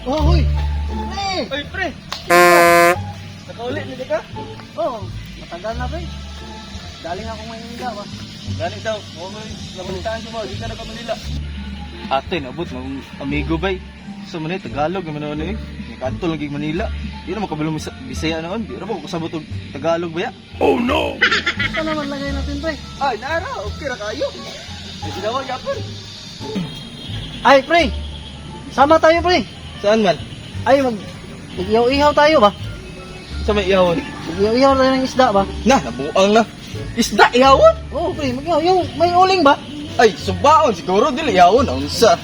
Oh, hoy! Pre! Oy, pre! Nakauli na di ka? Oh, matagal na, pre. Galing ako Maynila ba? Galing daw. Oo, oh, nabalitaan ko ba? Di ka na pa Manila. Ate, nabot ng amigo bay. Sa Manila, Tagalog naman noon eh. Kadto lang gig Manila. Di na makabalo Bisaya noon. Di ra ba ko kasabot og Tagalog ba ya? Ito naman lagay natin, pre. Ay, nara, okay ra kayo. Ay, ginawa gyapon. Ay, pre! Sama tayo, pre. Saan man? Ay, mag-ihaw-ihaw tayo ba? Sa may ihawon. Mag-ihaw-ihaw tayo ng isda ba? Na, nabuang na. Isda ihawon? Oo, pre, mag-ihaw. Yung may uling ba? Ay, subaon siguro dili ihawon unsa.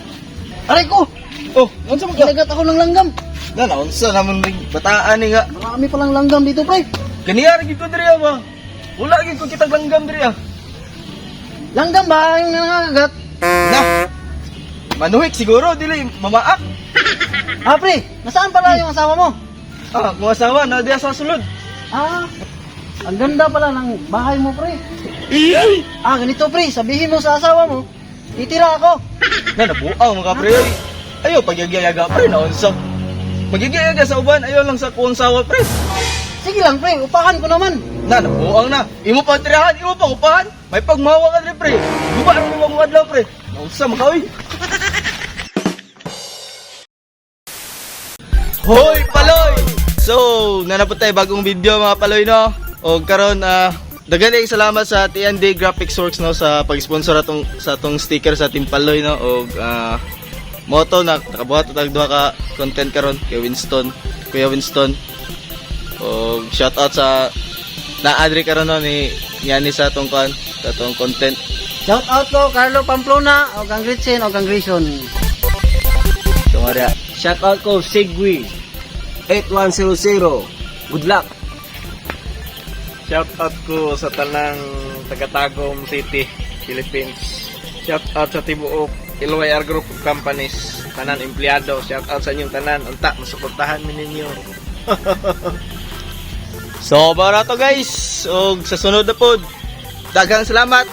Aray ko! Oh, unsa man ka? Kinagat ako ng langgam. Na, naunsa naman ring bataan ni nga. Marami palang langgam dito, pre. Ganiya ra gid ko diri ah, ba. Wala gid ko kitag langgam diri ah. Langgam ba yung nangangagat? Na. Manuhik siguro dili mamaak. Ah, pre, nasaan pala yung asawa mo? Ah, kung asawa na diya sa sulod. Ah, ang ganda pala ng bahay mo, pre. Ah, ganito, pre, sabihin mo sa asawa mo, titira ako. Na nabuang mga pre. Ay. Ayo pagyagyaga pre naunsa. Magyagyaga sa uban ayo lang sa kuwang sawa pre. Sige lang, pre, upahan ko naman. Na nabuang na. Imo pa tirahan, imo pa upahan. May pagmawa ka diri pre. Guba ra mo mga adlaw pre. Naunsa maka oy. Hoy paloy! So, nanapot tayo bagong video mga paloy no. O karon daghan kayong salamat sa TND Graphics Works no sa pag-sponsor atong sa atong sticker sa Team Paloy no og moto na nakabuhat tag duha ka content karon kay Winston, Kuya Winston. Og shout out sa naadri karon no ni Yani sa atong kan sa atong content. Shout out ko, Carlo Pamplona, o kang Gretchen, o kang Grayson. So Maria, Shout out ko Sigwi 8100. Good luck. Shout out ko sa tanang taga-Tagum City, Philippines. Shout out sa tibuok LYR Group of Companies, tanan empleyado. Shout out sa inyong tanan. Unta, masuportahan mi ninyo. So, barato guys. Og sa sunod na pod. Daghang salamat.